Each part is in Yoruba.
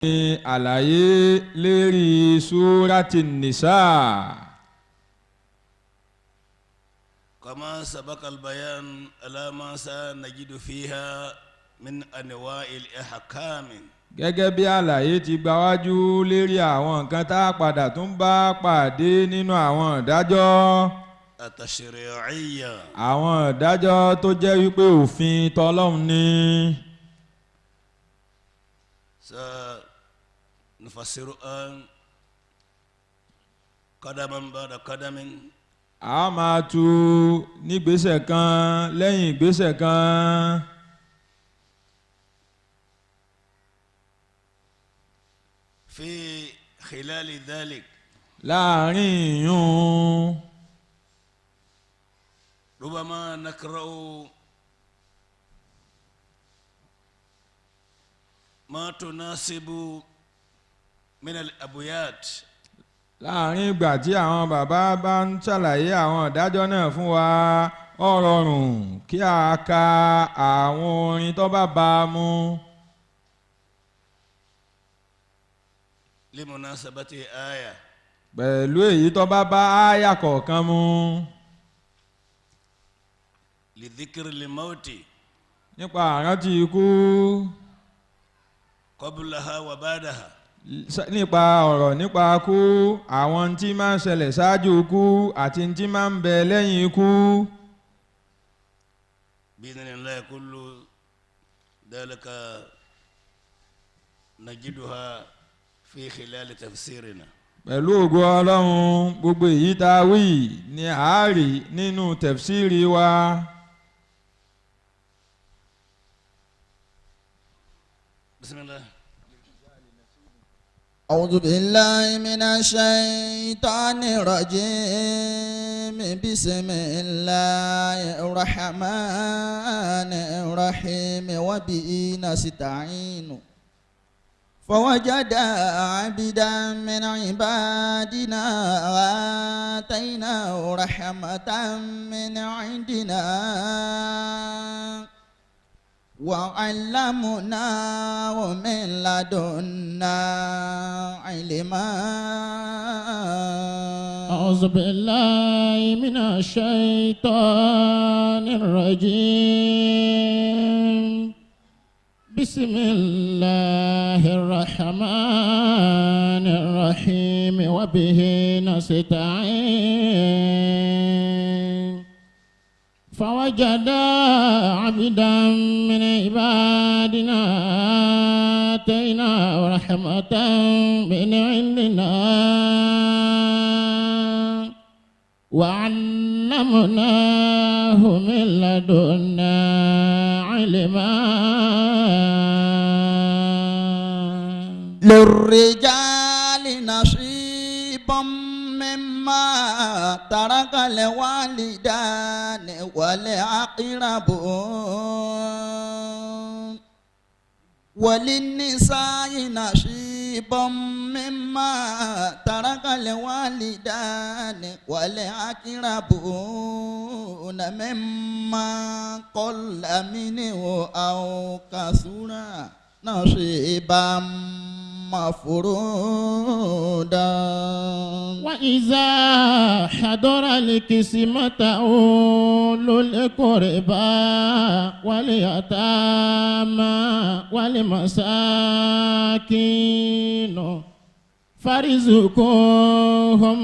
Àlàyé lérí súrátì nìsá. كما سبق البيان على ما سنجد فيها من أنواع الأحكام. Gẹ́gẹ́ bí àlàyé ti gbáwájú lérí àwọn nǹkan tá a padà tún bá pàdé nínú àwọn ìdájọ́ التشريعية. Àwọn ìdájọ́ tó jẹ́ wípé òfin tọlọ́run ni. سنفسرها قدما بعد قدم. A máa tu nígbésẹ̀ kan lẹ́yìn ìgbésẹ̀ kan. في خلال ذلك láàrin ìyún ربما نقرأ ما تناسب من الأبيات. Láàrin ìgbà tí àwọn bàbá bá ń ṣàlàyé àwọn ìdájọ́ náà fún wa, ó rọrùn kí a ka àwọn orin tó bá bá a mu لمناسبة آية pẹ̀lú èyí tó bá bá ááyà kọ̀ọ̀kan mu لذكر الموت nípa àrántí ikú قبلها وبعدها. Nípa ọ̀rọ̀ nípa ikú, àwọn tí máa ń ṣẹlẹ̀ ṣáájú ikú àti tí máa ń bẹ lẹ́yìn ikú. بإذن الله كل ذلك نجدها في خلال تفسيرنا. Pẹ̀lú ògo Ọlọ́run, gbogbo èyí tá a wí ni a rí nínú tẹ̀fsíìrì wa. بسم الله. أعوذ بالله من الشيطان الرجيم. بسم الله الرحمن الرحيم. وبه نستعين. فوجد عبدا من عبادنا آتيناه رحمة من عندنا وعلمناه من لدنا علما. أعوذ بالله من الشيطان الرجيم. بسم الله الرحمن الرحيم. وبه نستعين. فوجد عبدا من عبادنا آتيناه رحمة من عندنا وعلمناه من لدنا علما. للرجال نصيب مما ترك الوالدان والأقربون وللنساء نصيب مما ترك الوالدان والأقربون مما قل منه أو كثر نصيبا مفروضا. وإذا حضر القسمة أولو القربى واليتامى والمساكين فارزقوهم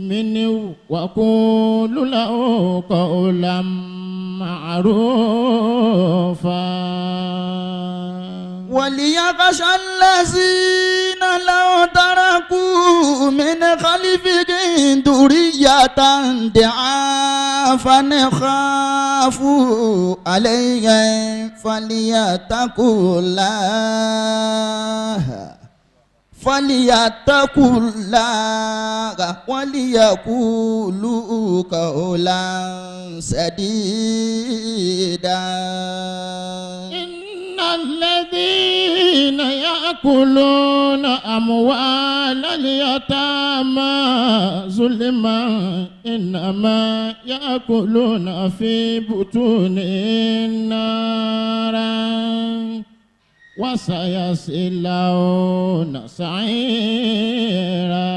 منه وقولوا له قولا معروفا. وليخشى الذين لو تركوا من خلفهم ذرية ضعافا خافوا عليهم فليتقوا الله وليقولوا قولا سديدا. إن الذين يأكلون أموال اليتامى ظلما إنما يأكلون في بطونهم نارا. وسيصلون سعيرا.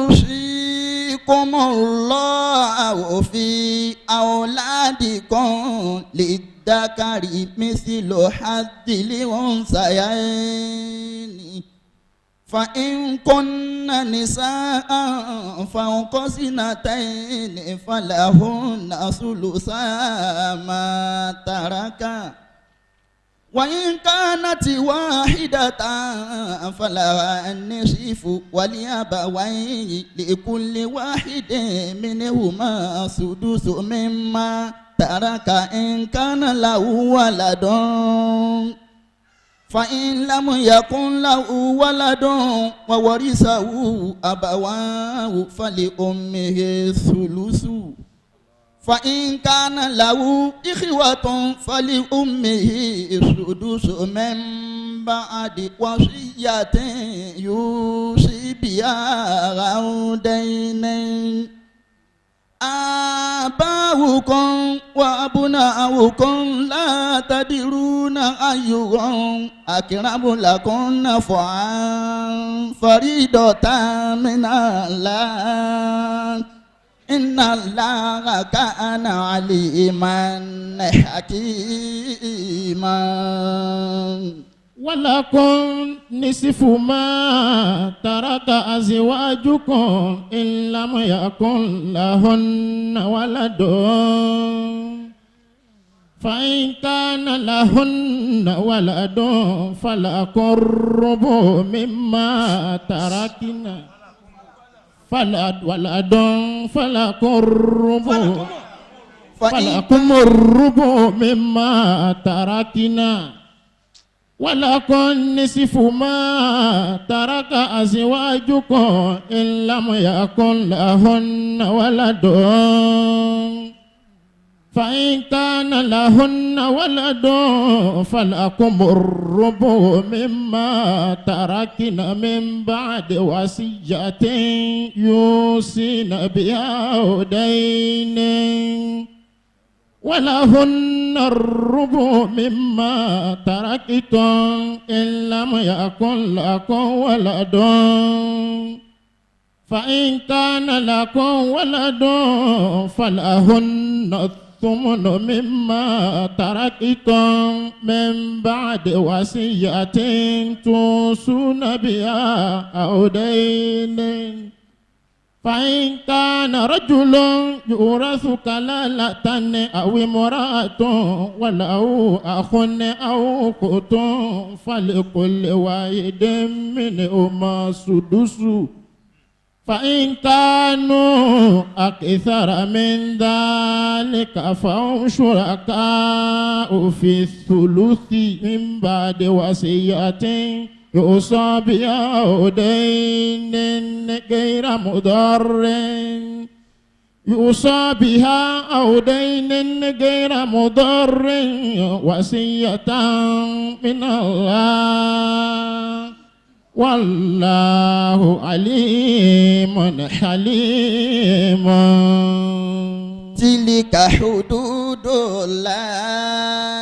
يوصيكم الله في أولادكم للذكر مثل حظ الأنثيين فإن كن نساء فوق اثنتين فلهن ثلثا ما ترك وإن كانت واحدة فلها النصف ولأبويه لكل واحد منهما سدس مما ترك إن كان له ولد فإن لم يكن له ولد وورثه أبواه فلأمه الثلث فإن كان له إخوة فلأمه السدس من بعد وصية يوصي بها أو دين آباؤكم وأبناؤكم لا تدرون أيهم أقرب لكم نفعا فريضة من الله إن الله كان عليما حكيما. ولكم نصف ما ترك أزواجكم إن لم يكن لهن ولد فإن كان لهن ولد فلكم الربع مما تركن فلا ولد فلكم الربع فإن فلكم الربع مما تركنا ولكم نصف ما ترك أزواجكم إن لم يكن لهن ولد فإن كان لهن ولد فلكم الربع مما تركن من بعد وصية يوصين بها أو دين ولهن الربع مما تركتم إن لم يكن لكم ولد فإن كان لكم ولد فلهن الثمن مما تركتم من بعد وصية توصون بها أو دين فإن كان رجل يورث كلالة أو امرأة وله أخ أو أخت فلكل واحد منهما السدس فإن كانوا أكثر من ذلك فهم شركاء في الثلث من بعد وصية يوصى بها أو دين غير مضار يوصى بها أو دين غير مضر وصية من الله والله عليم حليم. تلك حدود الله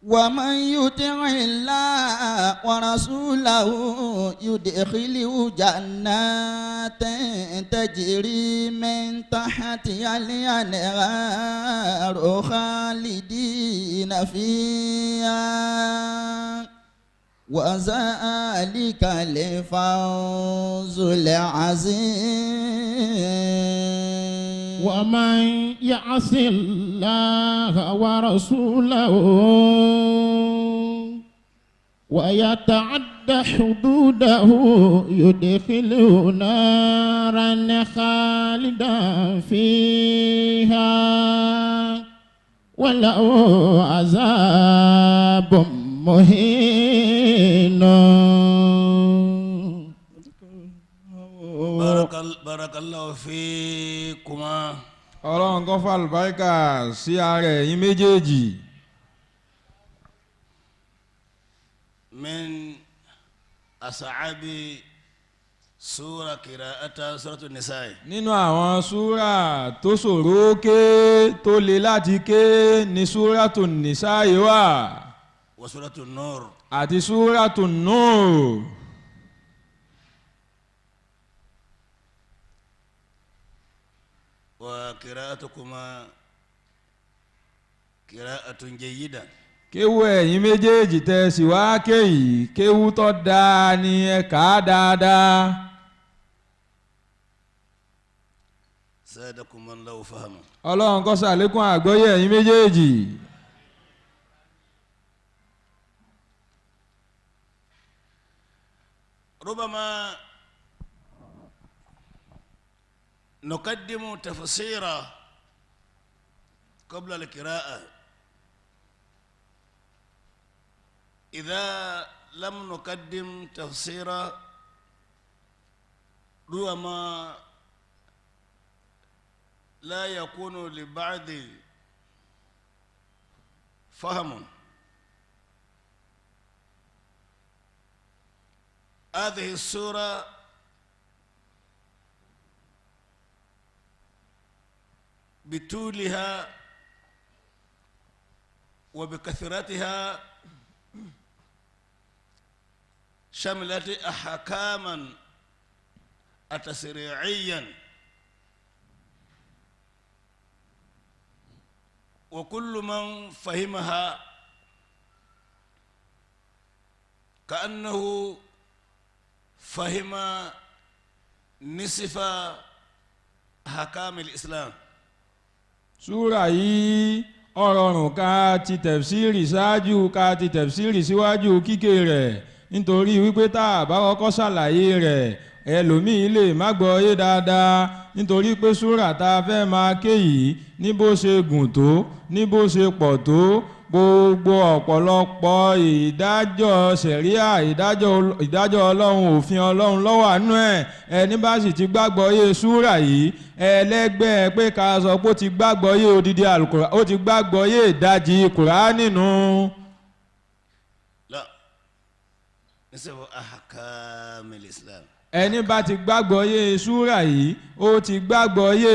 ومن يطع الله ورسوله يدخله جنات تجري من تحتها الأنهار خالدين فيها وذلك الفوز العظيم. ومن يعص الله ورسوله ويتعد حدوده يدخله نارا خالدا فيها وله عذاب مهين. بارك الله فيكما. Ọlọ́run kó fàlùbáríkà sí ara ẹ̀yin méjèèjì. من أصعب سورة قراءتها سورة النساء. Nínú àwọn súrà tó ṣòro ké, tó le láti ké ní Súràtù Nìsáì wà. وسورة النور. Àti Súràtù Núr. وقراءتكما قراءة جيدة. Kéwú ẹ̀yin méjèèjì tẹ́ sì wá ké yìí, kéwú tó dáa ni, ẹ kà á dáadáa. زادكم الله فهما. Ọlọ́run kó ṣàlékún àgbọ́yé ẹ̀yin méjèèjì. ربما نقدم تفسيرا قبل القراءة، إذا لم نقدم تفسيرا ربما لا يكون لبعض فهم. هذه السورة بطولها وبكثرتها شملت أحكاما التشريعيا، وكل من فهمها كأنه فهم نصف أحكام الإسلام. Súrà yìí, ó rọrùn ká ti tẹ̀fsíìrì ṣáájú, ká ti tẹ̀fsíìrì síwájú kíké rẹ̀, nítorí wípé tá a bá kọ́kọ́ ṣàlàyé rẹ̀, ẹlòmíì lè má gbọ́ yé dáadáa, nítorí pé súrà tá a fẹ́ máa ké yìí, ní bó ṣe gùn tó, ní bó ṣe pọ̀ tó, gbogbo ọ̀pọ̀lọpọ̀ ìdájọ́ ṣẹ̀ríà, ìdájọ́ Ọlọ́run, òfin Ọlọ́run ló wà nínú ẹ̀. Ẹni bá sì ti gbàgbọ́ yé súrà yìí, ẹlẹ́gbẹ́ pé ká sọ pé ó ti gbàgbọ́ yé odidi Àlùkùránì, ó ti gbàgbọ́ yé ìdajì Kùránì nù. لا، نصف أحكام الإسلام. Ẹni bá ti gbàgbọ́ yé súrà yìí, ó ti gbàgbọ́ yé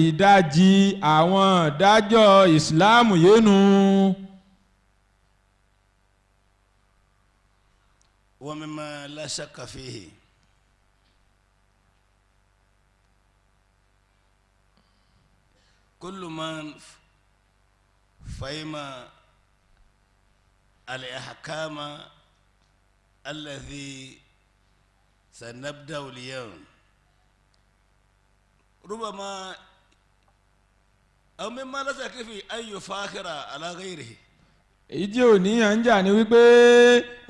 ìdajì àwọn ìdájọ́ ìsìláàmù yénu. ومما لا شك فيه كل من فهم الأحكام الذي سنبدأ اليوم ربما أو مما لا شك فيه أن يفاخر على غيره. Èyí tí ò níyàn ń jà ní wípé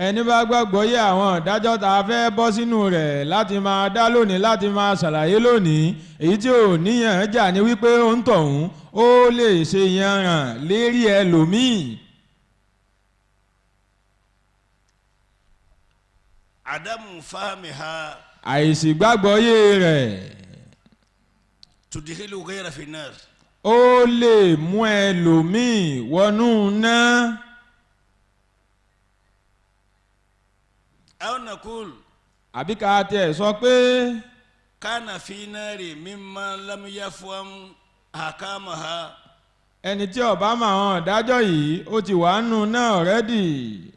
ẹni bá gbàgbọ́ yé àwọn ìdájọ́ tá a fẹ́ bọ́ sínú rẹ̀ láti máa dá lónìí, láti máa ṣàlàyé lónìí, èyí tí ò níyàn ń jà ní wípé ó ń tọ̀hún ó lè ṣe yanràn lérí ẹlòmíì. عدم فهمها Àìsí gbàgbọ́ yé rẹ̀ تدخل غيره في النار. ó lè mú ẹlòmíì wọnú ná. أو نقول Àbí ká tiẹ̀ sọ pé كان في نار ممن لم يفهم أحكامها. ẹni tí ó bá mọ àwọn ìdájọ́ yìí, ó ti wà nù náà already.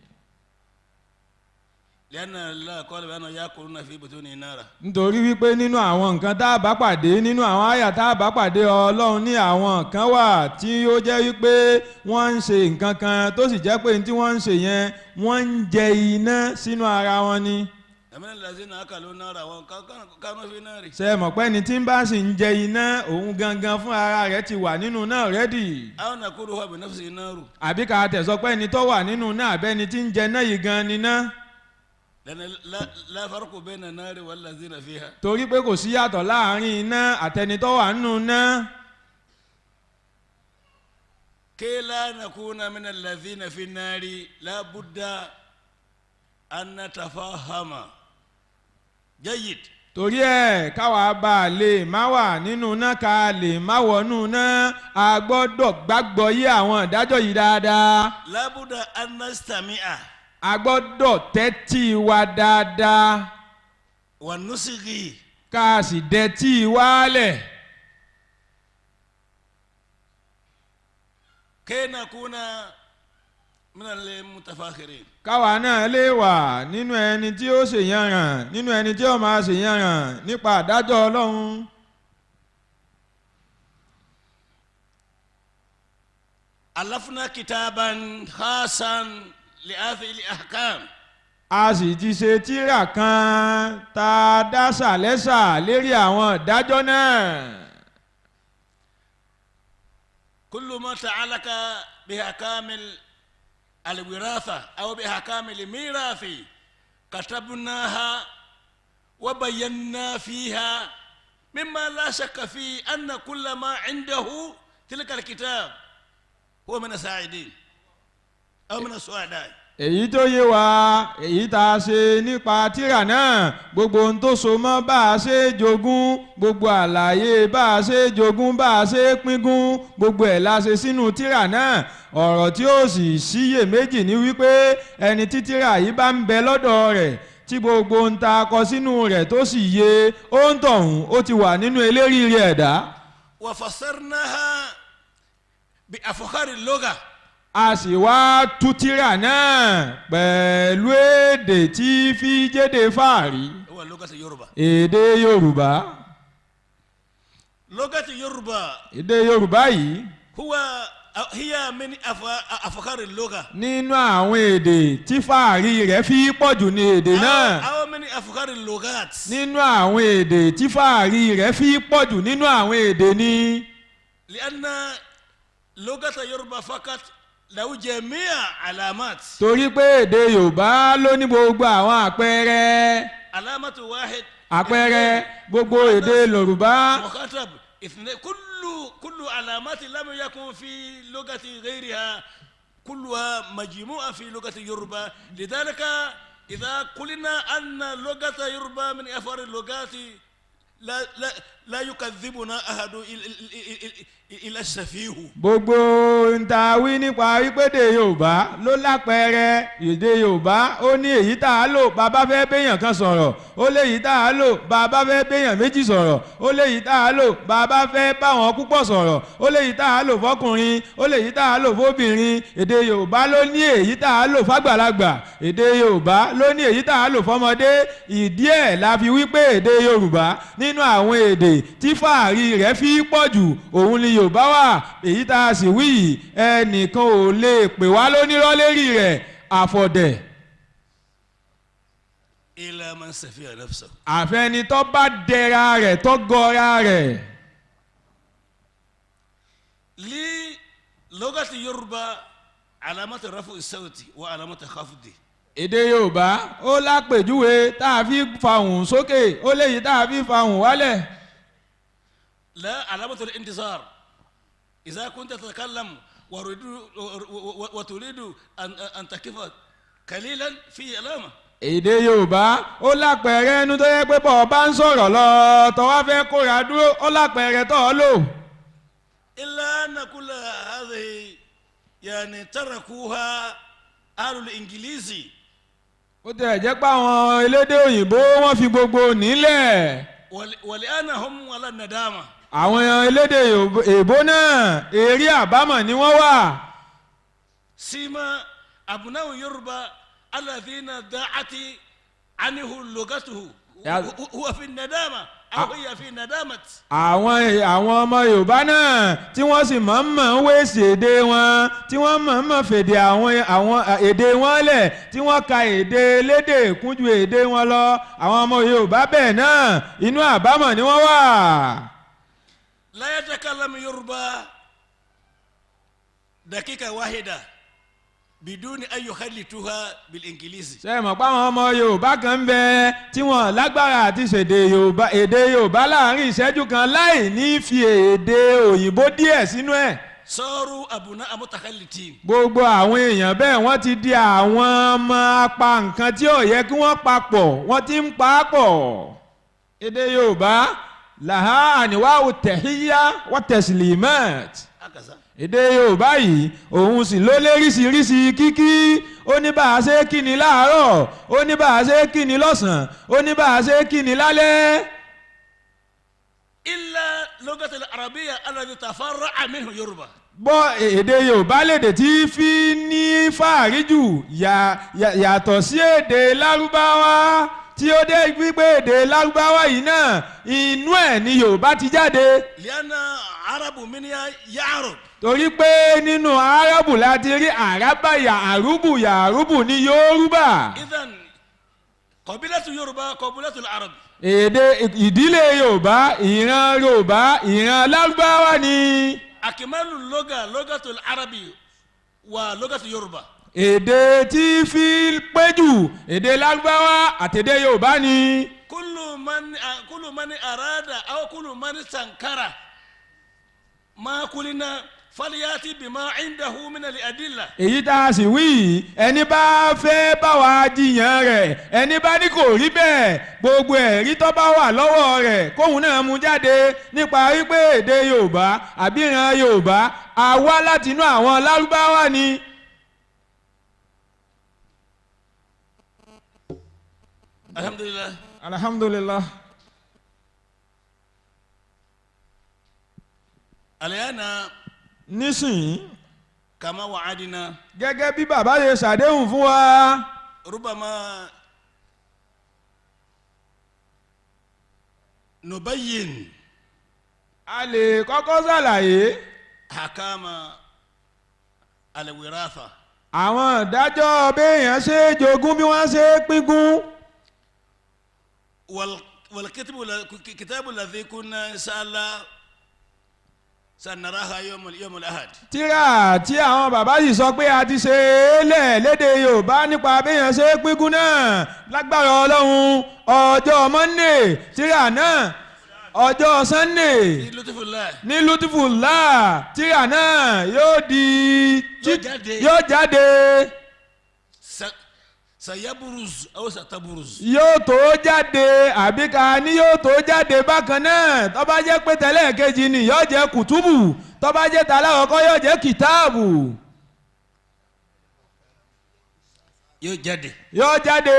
لأن الله قال بأنه يأكلون في بطونه نارا. Nítorí wípé nínú àwọn nǹkan tá a bá pàdé, nínú àwọn àyà tá a bá pàdé, Ọlọ́run ní àwọn kan wà tí ó jẹ́ wípé wọ́n ń ṣe nǹkan kan tó sì jẹ́ pé ní tí wọ́n ń ṣe yẹn, wọ́n ń jẹ iná sínú ara wọn ni. من الذين أكلوا نارا وكانوا في نار. Ṣe mọ̀ pé ẹni tí ń bá sì ń jẹ iná, òun gangan fún ara rẹ̀ ti wà nínú náà already. أو نقول هو بنفسه نار. Àbí ká tẹ̀ sọ pé ẹni tó wà nínú náà, àbẹ́ni tí ń jẹ náà yìí gan ni ná. لأن لا فرق بين النار والذين فيها. Torí pé kò sí yàtọ̀ láàrin iná àtẹni tó wà nínú iná. كي لا نكون من الذين في النار لا بد أن نتفهم جيد. Torí ẹ̀, káwa bá a lè má wà nínú iná, ká lè má wọnú iná, a gbọ́dọ̀ gbàgbọ́ yé àwọn ìdájọ́ yìí dáadáa. لا بد أن نستمع A gbọ́dọ̀ tẹ́tí wa dáadáa. ونصغي Ká a sì dẹtí wálẹ̀ كي نكون من المتفاخرين. Káwa náà lè wà nínú ẹni tí ó ṣèyànràn, nínú ẹni tí ó máa ṣèyànràn nípa àdájọ́ Ọlọ́run. ألفنا كتابا خاصا لهذه الأحكام. A sì ti ṣe tírà kan tá a dá sàlẹ́sà lérí àwọn ìdájọ́ náà. كل ما تعلق بأحكام الوراثة أو بأحكام الميراث كتبناها وبينا فيها، مما لا شك فيه أن كل ما عنده تلك الكتاب هو من السعيدين أو من السعداء. Èyí tó yé wa, èyí tá a ṣe nípa tírà náà, gbogbo ohun tó so mọ́ bá a ṣe jogún, gbogbo àlàyé bá a ṣe jogún, bá a ṣe pínkún, gbogbo ẹ̀ la ṣe sínú tírà náà. Ọ̀rọ̀ tí ó sì síyèméjì ní wípé ẹni tí tírà yìí bá ń bẹ lọ́dọ̀ rẹ̀, tí gbogbo ohun tá a kọ sínú rẹ̀ tó sì yé ó ń tọ̀hún, ó ti wà nínú eléríire ẹ̀dá. وفسرناها بأفخار اللغة. A sì wá tú tírà náà pẹ̀lú èdè tí fi jéde fáàrí. هو لغة اليوروبا. Èdè Yorùbá. لغة اليوروبا. Èdè Yorùbá yìí هو هي من أفخار اللغة. Nínú àwọn èdè tí fáàrí rẹ̀ fi pọ̀jù ní èdè náà. أو من أفخار اللغات. Nínú àwọn èdè tí fáàrí rẹ̀ fi pọ̀jù nínú àwọn èdè ni. لأن لغة يوروبا فقط له جميع علامات. Torí pé èdè Yorùbá ló ní gbogbo àwọn àpẹẹrẹ. علامة واحد. Àpẹẹrẹ gbogbo èdè Yorùbá. مخاطب اثنين، كل علامات لم يكن في لغة غيرها، كلها مجموعة في لغة يوروبا. لذلك إذا قلنا أن لغة يوروبا من أفخر اللغات لا لا لا يكذبنا أحد إلا السفيه. Gbogbo ń ta wí nípa wípé èdè Yorùbá ló lápẹẹrẹ, èdè Yorùbá ó ní èyí tá a lò bàbá fẹ́ béèyàn kan sọ̀rọ̀, ó léyìí tá a lò bàbá fẹ́ béèyàn méjì sọ̀rọ̀, ó léyìí tá a lò bàbá fẹ́ báwọn púpọ̀ sọ̀rọ̀, ó léyìí tá a lò fọkùnrin, ó léyìí tá a lò fóbìnrin. Èdè Yorùbá ló ní èyí tá a lò fàgbàlagbà, èdè Yorùbá ló ní èyí tá a lò fọmọdé. Ìdí ẹ̀ la fi wí pé èdè Yorùbá, nínú àwọn èdè tí fàárí rẹ̀ fi pọ̀ jù, òun ni Yorùbá wà. Èyí tá a sì wí yìí, ẹnìkan ò lè pè wá lónírọ́ lérí rẹ̀ àfọ̀dẹ̀. إلا من سفي نفسه. Àfẹni tó bá dẹra rẹ̀, tó gọra rẹ̀. للغة يوروبا علامة رفع الصوت وعلامة خفضه. Èdè Yorùbá ó lápèjúwe tá a fi fahùn sókè, ó léyìí tá a fi fahùn wálẹ̀. لا علامة الانتظار، إذا كنت تتكلم وتريد أن تقف قليلا في علامة. Èdè Yorùbá ó lápẹẹrẹ ẹnu tó yẹ pé bọ́ ọ bá ń sọ̀rọ̀ lọ, tó wá fẹ́ kóra dúró, ó lápẹẹrẹ tó ọ lò. إلا أن كل هذه يعني تركوها أهل الإنجليزي. Ó tẹ̀ jẹ́ pé àwọn elédè òyìnbó wọ́n fi gbogbo nílẹ̀. والآن هم على الندامة. Àwọn elédè èbó náà, eré àbámọ̀ ni wọ́n wà. سيما أبناء يوروبا الذين ضاعت عنه لغته، هو في الندامة أو هي في ندامة. Àwọn ọmọ Yorùbá náà tí wọ́n sì mọ̀ọ́mọ̀ ń wéṣì èdè wọn, tí wọ́n mọ̀ọ́mọ̀ fèdè àwọn èdè wọn lẹ̀, tí wọ́n ka èdè elédè kúnjú èdè wọn lọ, àwọn ọmọ Yorùbá bẹ́ẹ̀ náà, inú àbámọ̀ ni wọ́n wà. لا يتكلم يوروبا دقيقة واحدة بدون أن يخلطها بالإنجليزي. Ṣé ẹ mọ̀ pé àwọn ọmọ Yorùbá kan ń bẹ tí wọ́n lágbára àti ṣèdè Yorùbá, èdè Yorùbá, láàrin ìṣẹ́jú kan láì ní fi èdè òyìnbó díẹ̀ sínú ẹ̀? صاروا أبناء متخلطين. Gbogbo àwọn èèyàn bẹ́ẹ̀, wọ́n ti di àwọn ọmọ apá nǹkan tí ò yẹ kí wọ́n papọ̀, wọ́n ti ń pa á pọ̀. Èdè Yorùbá لها أنواع التحية والتسليمات. هكذا. Èdè Yorùbá yìí òun sì ló léríṣiríṣi kíkí. Ó ní bá a ṣe kíni láàárọ̀, ó ní bá a ṣe kíni lọ́sàn-án, ó ní bá a ṣe kíni lálẹ́. إلا لغة العربية الذي تفرع منه يربى. Gbọ́, èdè Yorùbá lèdè tí fi ní fàárí jù yàtọ̀ sí èdè Lárúbáwá, tí ó dé wípé èdè Lárúbáwá yìí náà, inú ẹ̀ ni Yorùbá ti jáde. لأن عرب منها يعرب. Torí pé nínú Árábù láti rí àrábà, yàrúbù, yàrúbù ní Yorùbá. إذا قبيلة يربى قبيلة العرب. Èdè ìdílé Yorùbá, ìran Yorùbá, ìran Lárúbáwá ni. أكمل اللغة لغة العربي ولغة يربى. Èdè tí fi pé jù, èdè Lárúbáwá àtèdè Yorùbá ni. كل من أراد أو كل من استنكر ما قلنا فليأتي بما عنده من الأدلة. Èyí tá a sì wí yìí, ẹni bá fẹ́ bá wa jiyàn rẹ̀, ẹni bá ní kò rí bẹ́ẹ̀, gbogbo ẹ̀rí tó bá wà lọ́wọ́ rẹ̀, kóun náà mú jáde nípa wípé èdè Yorùbá àbí ìran Yorùbá a wá látinú àwọn Lárúbáwá ni. الحمد لله. Alhamdulilah. الآن Nísìnyí, كما وعدنا، gẹ́gẹ́ bí bàbá ṣe ṣàdéhùn fún wa، ربما نبين a lè kọ́kọ́ ṣàlàyé أحكام الوراثة. àwọn ìdájọ́ béèyàn ṣe é jogún, bí wọ́n ṣe é pínkún. والكتب الكتاب الذي كنا إن شاء الله سنراها يوم الأحد. Tíra tí àwọn bàbá yìí sọ pé a ti ṣe é lẹ̀ lédè Yorùbá nípa béèyàn ṣe é pínkún náà, lágbára Ọlọ́run, ọjọ́ Monday, tíra náà, ọjọ́ Sunday في لطف الله ní Lutfullah, tíra náà yóò di Yóò jáde. Yóò jáde. سيبرز أو ستبرز. Yóò tó jáde, àbí ká ní yóò tó jáde. Bákan náà, tó bá jẹ́ pé tẹ́lẹ̀ kejì ni, yóò jẹ́ kùtùbù, tó bá jẹ́ tàlákọ̀ọ́kọ́, yóò jẹ́ kìtáàbù. Yóò jáde. Yóò jáde.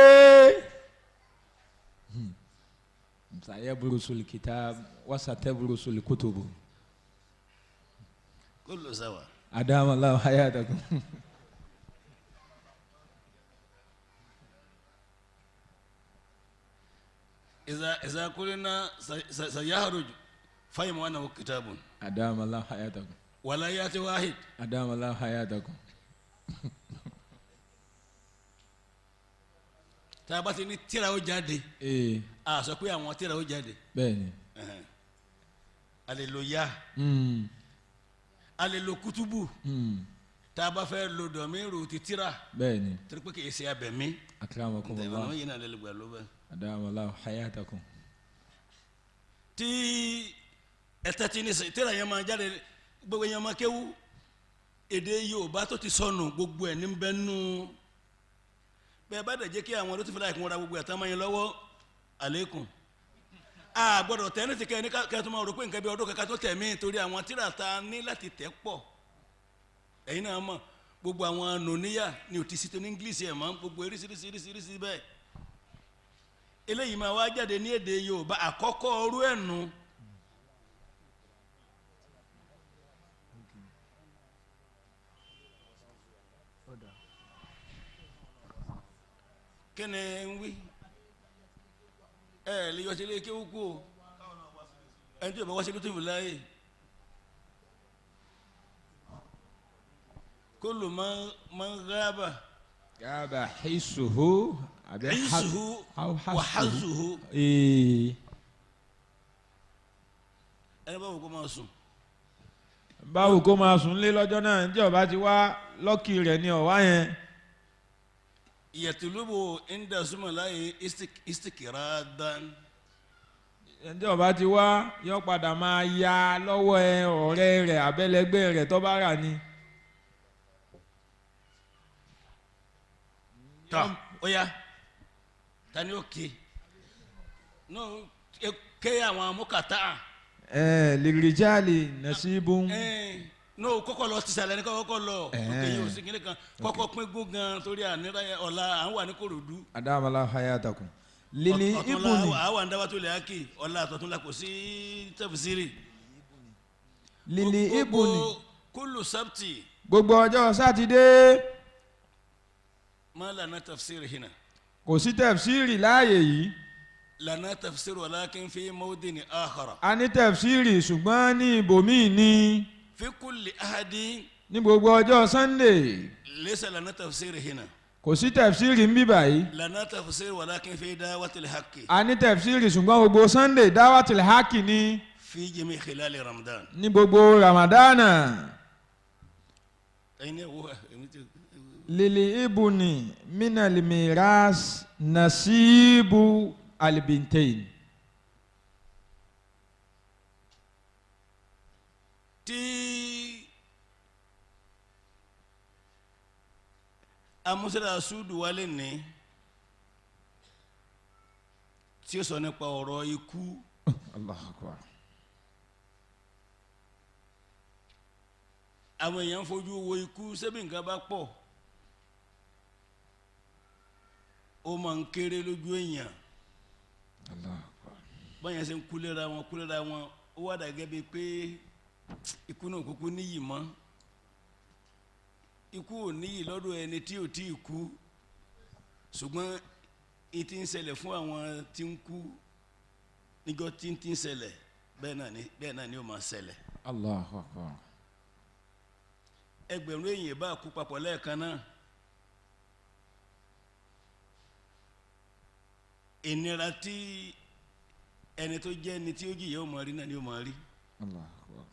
Sayaburusul kitab wasataburusul kutubu. كله سوا. Adama Allahu hayatakum. إذا قلنا سيخرج فهم أنه كتاب. Adama Allahu hayatakum. ولا يأتي واحد. Adama Allahu hayatakum. Tá a bá ti ní tírà ó jáde, a sọ pé àwọn tírà ó jáde. Bẹ́ẹ̀ni. A lè lo ya, a lè lo kutubu, tá a bá fẹ́ lo dọ̀míìrù ti tírà, torí pé kì í ṣe abẹ̀mí. Akramakumullah. Àwọn yìí náà lè gbà ló bẹ́ẹ̀. Adama Allahu hayatakum. Tí ẹ tẹ́tí ní sè, tírà yẹn máa jáde. Gbogbo yẹn máa kéwú èdè Yorùbá tó ti sọnù, gbogbo ẹ̀ ní bẹ́ẹ̀ nù bẹ́ẹ̀ bá dẹ̀ jẹ́ kí àwọn olótìfẹ́ láì kún ra gbogbo ẹ̀ tán máa yẹn lọ́wọ́ àlékún. A gbọ́dọ̀ tẹ́ ní ti kẹ́ ní kẹ́ tó máa rò pé nǹkan bí ọdún kankan tó tẹ̀ mí, torí àwọn tírà ta ní láti tẹ̀ pọ̀. Ẹ̀yin náà mọ̀, gbogbo àwọn nòníyà ní òtí sí tó ní English ẹ̀ mọ́, gbogbo eríṣiríṣiríṣiríṣi bẹ́ẹ̀. Eléyìí máa wá jáde ní èdè Yorùbá àkọ́kọ́ ọrú ẹ̀ nù. Kí ni ń wí? Ẹ lè yọ sí ilé kéwú kú o, ẹni tí yóò bá wá sí lótìfù láàyè. Kólù máa ń gábà. Gaba hisuhu àbí Hisuhu aw wa hazuhu. Ẹni bá wù kó máa sùn. Báwo kó máa sùn lé lọ́jọ́ náà, ní ọba ti wá lọ́kì rẹ̀ ní ọ̀wá yẹn. Yatulubu inda sumalayi istikiradan. Ní ọba ti wá, yóò padà máa ya lọ́wọ́ ẹ ọ̀rẹ́ rẹ̀ abẹ́lẹ́gbẹ́ rẹ̀ tó bá rà ni. Tọ́ ó yá, tani ó ké no ké àwọn amúkàtà. Ẹ lìrìjálì nasibun. Ẹ No, kọ́kọ́ lọ sísàlẹ̀ ní kọ́kọ́ lọ òkè yìí ò sí kíní kan kọ́kọ́ pín gún gan torí ànírà ọ̀la à ń wà ní Kòròdú. Adamala hayatakum. Lili ọ̀túnla ibuni. Àwa ń dáwà tó lè ákì ọ̀la àtọ̀túnla kò sí tafsiri. Lili ibuni. Kúlù sábtì. Gbogbo ọjọ́ sátidé. Má lànà tafsiri hìnà. Kò sí tẹ̀fsíìrì láàyè yìí. Lànà tafsiri walakin fi mawdin akhara. A ní tẹ̀fsíìrì ṣùgbọ́n ní ibòmíì ni. Fi kulli ahadi. Ní gbogbo ọjọ́ Sunday. Laysa lànà tafsiri hìnà. Kò sí tẹ̀fsíìrì ń bí báyìí. Lànà tafsiri walakin fi dáwàtil haqqi. A ní tẹ̀fsíìrì ṣùgbọ́n gbogbo Sunday dáwàtil haqqi ni. Fi jami khilali Ramadan. Ní gbogbo Ramadana. Ẹyin náà wò ẹmi tí. Lili ibuni minal miras nasibu albintain. Tí amusala sudu wálé ní tí ó sọ nípa ọ̀rọ̀ ikú. Allahu akbar. Àwọn èèyàn fojú wo ikú sẹ́bi nǹkan bá pọ̀ ó máa ń kéré lójú èèyàn. Allahu akbar. Báyẹn ṣe ń kúlera wọn kúlera wọn ó wà dà gẹ́gẹ́ bíi pé ikú náà kúkú níyì mọ́. Ikú ò níyì lọ́dọ̀ ẹni tí ò tí ì kú, ṣùgbọ́n ìtì ń ṣẹlẹ̀ fún àwọn tí ń kú níjọ́ tí ń ti ń ṣẹlẹ̀ bẹ́ẹ̀ náà ni ó máa ṣẹlẹ̀. Allahu akbar. Ẹgbẹ̀rún èèyàn bá kú papọ̀ lẹ́ẹ̀kan náà, ìnira tí ẹni tó jẹ́ ẹni tí ó jìyà ó máa rí náà ni ó máa rí. Allahu akbar.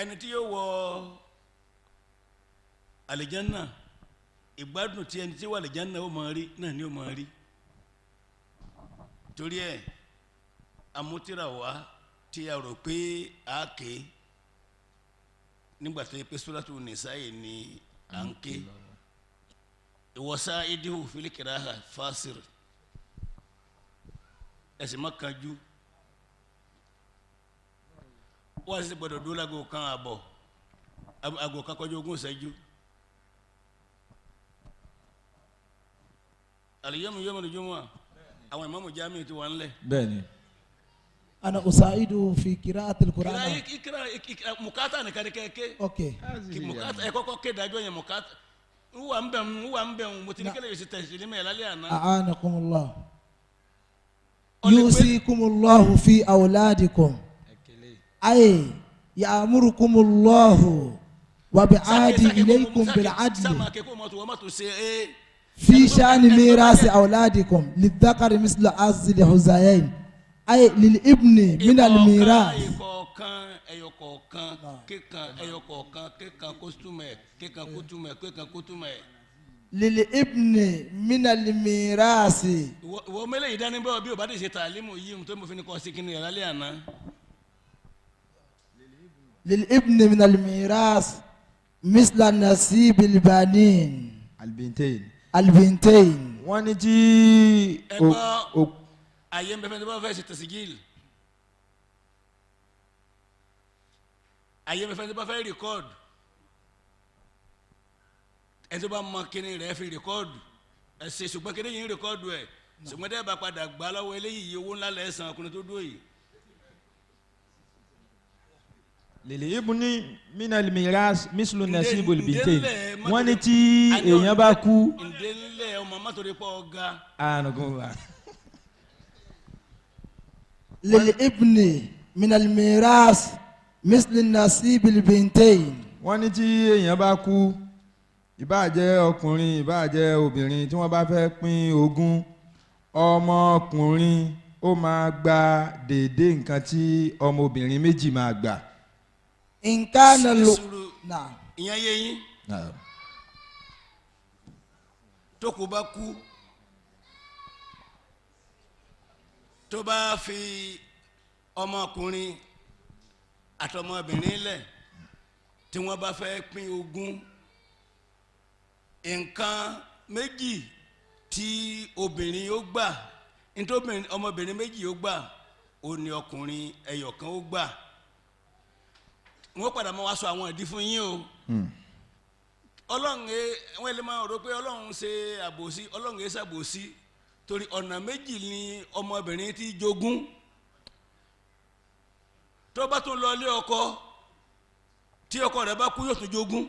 Ẹni tí yóò wọ àlìjánná, ìgbádùn tí ẹni tí wọ àlìjánná ó máa rí náà ni ó máa rí. Torí ẹ amútírà wa tí a rò pé a ké nígbà tó yẹ pé Suratu Nisa'i ni à ń ké ìwọ́sá idihu filikiraha fásir ẹ̀sìn má kanjú wọ́n sì gbọ́dọ̀ dúró láago kan àbọ̀ aago kan kọjá ogún ìṣẹ́jú. Àlìyẹ́mu yẹ́mu ní jùmọ̀ àwọn ìmáàmù jamiu ti wà ńlẹ̀. Bẹ́ẹ̀ni. أنا أساعده في قراءة kíra القرآن. kíra mukata nìkan ni kẹ́kẹ́. أوكي. Kí mukata ẹ kọ́kọ́ ké dájọ́ yẹn mukata n wà ń bẹ̀ ń wà ń bẹ̀ ń mo ti ní kẹlẹ́ yóò ṣe tẹ̀sílẹ̀ mẹ́ lálẹ́ àná. أعانكم الله. Ó lè pé- يوصيكم الله في أولادكم أي يأمركم الله وبعاد إليكم بالعدل sáma kẹ́kọ̀ọ́ mọ́tò wọ́n mọ́tò ṣe é. في شأن ميراث أولادكم للذكر مثل حظ الأنثيين أي للابن من الميراث. Ìkọ̀ọ̀kan ẹyọ kọ̀ọ̀kan kíkan ẹyọ kọ̀ọ̀kan kíkan kó túmẹ̀ kíkan kó túmẹ̀ kíkan kó túmẹ̀. للابن من الميراث. Ìwọ mẹ́lẹ̀ yìí dání bẹ́ẹ̀ bí o bá ti ṣe tàlímù yìí tó mo fi ní kọ́ sí kíni lálẹ́ àná. للابن من الميراث مثل نصيب البنين Albintain. البنتين. Wọ́n ní tí. Ẹ gbọ́ àyè ń bẹ fẹ́ tó bá fẹ́ ṣe tẹ̀sígìlì, àyè ń bẹ fẹ́ tó bá fẹ́ rìkọ́ọ̀dù, ẹ tó bá mọ kíni rẹ̀ fi rìkọ́ọ̀dù ẹ ṣe, ṣùgbọ́n kíni yìí ń rìkọ́ọ̀dù ẹ ṣùgbọ́n tẹ́ ẹ bá padà gbà lọ́wọ́ eléyìí owó ńlá lẹ́sàn ọkùnrin tó dúró yìí. Lili ibuni minal miras mislu nasibul bintain. Ǹdẹ́lẹ̀ Wọ́n ní tí èèyàn bá kú. Ǹdẹ́lẹ̀ ọmọ mọ́tòrí pọ̀ ọ̀gá. Ànàgúnwà. للابن من الميراث مثل نصيب البنتين. Wọ́n ní tí èèyàn bá kú, ìbáà jẹ́ ọkùnrin ìbáà jẹ́ obìnrin, tí wọ́n bá fẹ́ pín ogún, ọmọkùnrin ó máa gba déédéé nǹkan tí ọmọbìnrin méjì máa gbà. إن كان Sùúrù. نعم. Ìyẹn yé yín tó kú bá kú tó bá fi ọmọkùnrin àtọmọbìnrin lẹ̀ tí wọ́n bá fẹ́ pín ogún, nǹkan méjì tí obìnrin ó gbà nítorí ọmọbìnrin méjì ó gbà ó ní ọkùnrin ẹyọ̀kan ó gbà. Wọ́n padà máa wá sọ àwọn ìdí fún yín o. Ọlọ́run ẹ wọ́n lè máa rò pé Ọlọ́run ṣe àbòsí. Ọlọ́run ẹ ṣàbòsí, torí ọ̀nà méjì ni ọmọbìnrin ti jogún. Tó bá tún lọ ilé ọkọ, tí ọkọ rẹ̀ bá kú, yóò tún jogún.